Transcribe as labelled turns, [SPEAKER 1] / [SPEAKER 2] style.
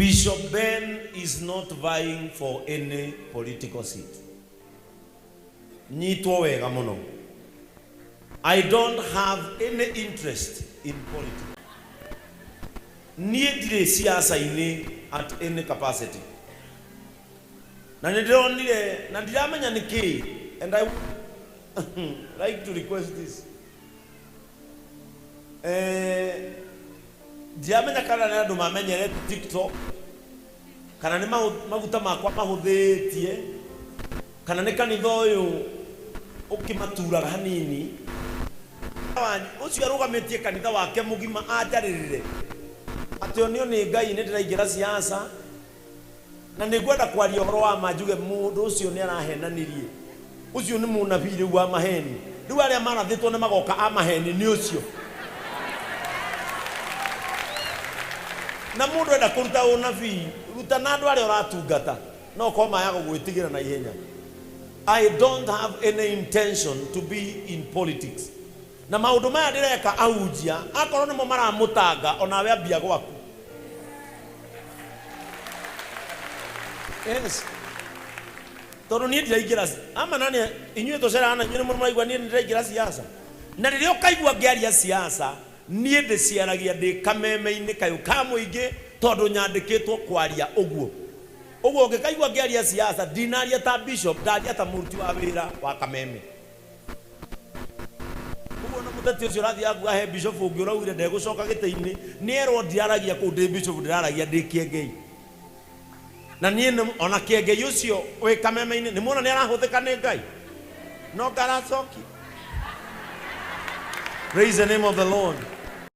[SPEAKER 1] Bishop Ben is not vying for any political seat. Nyitwo wega mũno. I don't have any interest in politics. Niĩ ndirĩ siasa-inĩ at any capacity. Na nĩ ndĩronire na ndiramenya nĩ kĩĩ and I would like to request this. Eh, ndiramenya kana nĩ andũ mamenyerete TikTok kana nĩ maguta makwa mahũthĩtie kana nĩ kanitha ũyũ ũkĩmaturaga hanini wanyu ũcio arũgamĩtie kanitha wake mũgima anjarĩrĩre atĩ onio nĩ Ngai nĩ ndĩraingĩra siasa Na nĩ ngwenda kwaria ũhoro wa ma njuge mũndũ ũcio nĩ arahenanirie. Ũcio nĩ mũnabii rĩu wa maheni. Rĩu arĩa marathĩtwo nĩ magoka a maheni nĩ ũcio. Na mũndũ enda kũruta ũnabii, ruta na andũ arĩa ũratungata, no ũkorwo maya gũgwĩtigĩra na ihenya. I don't have any intention to be in politics. Na maũndũ maya ndĩreka ahunjia, akorwo nĩmo maramũtanga, onawe ambia gwaku. Yes. Tondũ niĩ ndiraingĩra ama nani inyuĩ tũceraga na inyuĩ nĩ mũraigua niĩ ndiraingĩra siasa. Na rĩrĩa ũkaigua ngĩaria siasa, niĩ ndĩciaragia ndĩ kameme-inĩ kayũ ka mũingĩ tondũ nyandĩkĩtwo kwaria ũguo. Ũguo ũngĩkaigua ngĩaria siasa, ndinaria ta bishop, ndaria ta mũruti wa wĩra wa kameme. Ũguo na mũteti ũcio ũrathiaga kuga he bishop ũngĩ ũraugire ndegũcoka gĩtĩ-inĩ, nĩ erwo ndiraragia kũu ndĩ bishop, ndĩraragia ndĩ kĩengei. Na niĩ ona kĩengei ũcio wĩ kameme-inĩ nĩ muona nĩ arahũthĩka nĩ Ngai, no ngaracokia. Praise the name of the Lord.